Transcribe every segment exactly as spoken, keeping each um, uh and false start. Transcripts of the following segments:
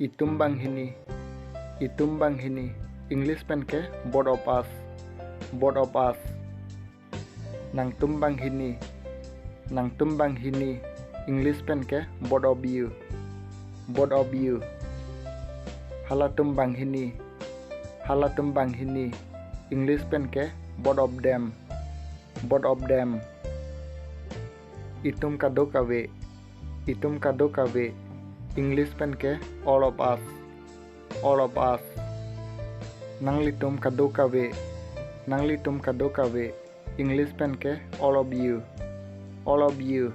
Itum banghini, itum banghini, English pen ke both of us, both of us. Nangtum banghini, nangtum banghini, English pen ke both of you, both of you. Halatum banghini, halatum banghini, English pen ke both of them, both of them. Itum kadokave, itum kadokave, English pen ke all of us, all of us. Nanglitum kadokave, nanglitum kadokave, English pen ke all of you, all of you.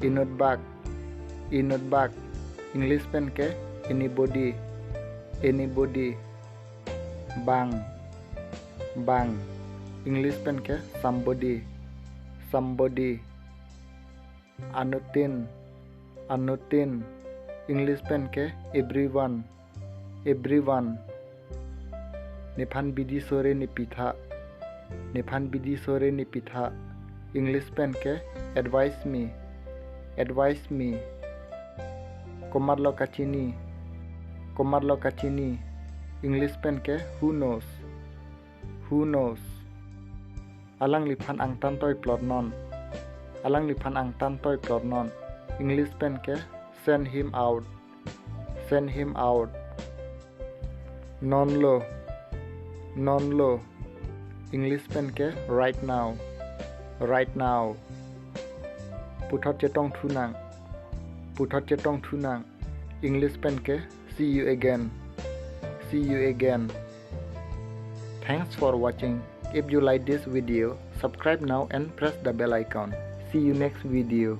Inut bak, inut bak, English pen ke anybody, anybody. Bang, bang, English pen ke somebody, somebody. Anutin, anutin, English pen ke everyone, everyone. Nephan bidi sore nepitha, nephan bidi sore nepitha, English pen ke advise me, advise me. Komatlo kachini, komatlo kachini, English pen ke who knows, who knows. Alangliphan angtan toi plot non, alangliphan angtan toi plot non, English pen ke send him out, send him out. Nonlo, nonlo, English pen ke right now, right now. Puthot chetong thunang, puthot chetong thunang, English pen ke see you again, see you again. Thanks for watching. If you like this video, subscribe now and press the bell icon. See you next video.